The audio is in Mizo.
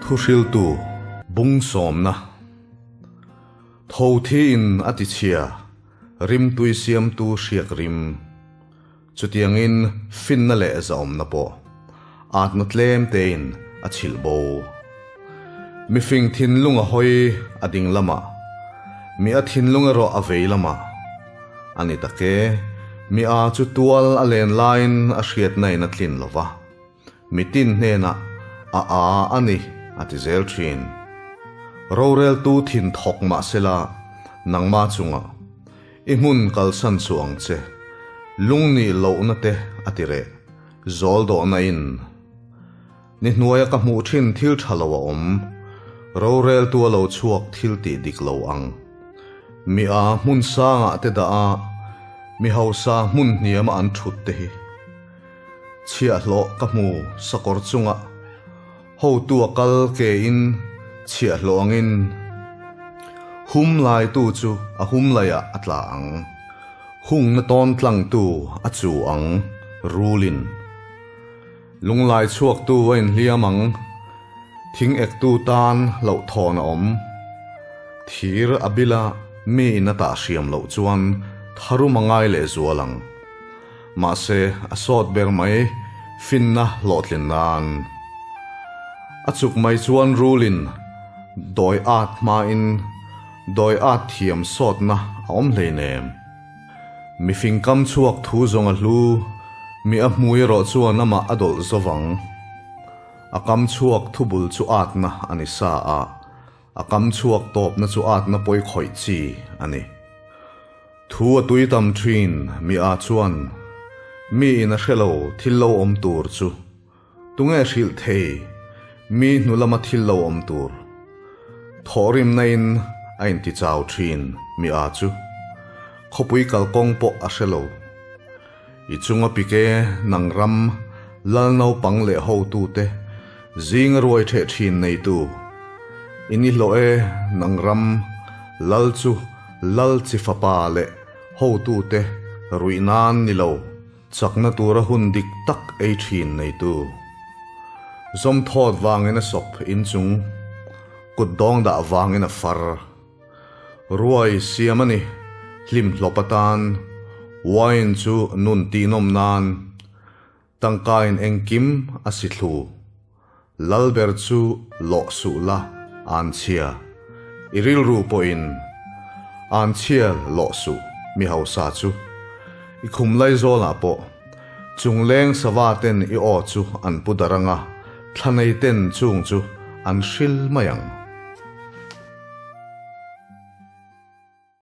Thuhriltu bung sawmna tho thiin a tichhia, rimtui siamtu hriak rim. Chutiangin finna leh zahawmna pawh atna tlem tein a chhilh bo. Mifing thinlung a hawi a ding lamah, mi a thinlung erawh a vei lamah a ni tak e. Mi a chu tual a len laiin a hriatna in a tlin lo va, mi tin hnenah a a a ni a ti zel thin. Roreltu thin thawk mahsela nangmah chungah I hmun kalsan chu ang che, lung nih lohna te a ti reh, zawl dawhna in. Ni hnuaia ka hmuh thin thil tha lo a awm, roreltu a lo chhuak thil tih dik lo ang. Mi a hmun sangah te dah a, mi hausa hmun hniama an thut te hi. Chhiahhlawh ka hmu sakawr chungah. Hotu a kal ke in chhiahhlawh angin hum laitu chu a hum laiah a tla ang, hungna tawn tlangtu a chu ang rulin. Lunglai chhuaktu a inhliam ang, thing ektu tan hlauhthawn a awm. Thir a bila mi in a tah hriam loh chuan tharum a ngai lehzual ang. Mahse, a sawt ber mai finna hlawhtlin nan. A chuk mai chuan rulin dawi at hmain dawi at thiam sawtna a awm hleinem. Mifing kam chhuak thu zawng a hlu, mi a hmui erawh chuan amah a dawlh zovang. A kam chhuak thubul chu atna a ni sa a, a kam chhuak tawpna chu atna pawi khawih chi a ni. Thu a tui tam thin, mi a chuan mi in a hre lo thil lo awm tur chu tunge hrilh thei mi hnu lama thil lo awm tur thawhrimna in a inti chau thin mi a chu khawpui kalkawng pawh a hre lo. I chunga pike nang ram lal naupang leh hotute zinga ruai theh thin neitu i ni hlawh e, nang ram lal chu lal chi fapa leh hotute ruih nan ni lo chakna tura hun dik tak ei thin neitu. Zawmthawt vangin a sawp inchung, kut dawng dah vangin a far. Ruai siam a ni, hlim hlawp atan, wine chu nun tihnawm nan, tangkain engkim a si thlu. Lalber chu lawh suh la, an chhia. I rilru pawhin an chhia lawh suh, mi hausa chu. I khum laizawlah pawh chungleng sava ten i aw chu an pu dar anga, thlanei ten chung chu an hril mai ang.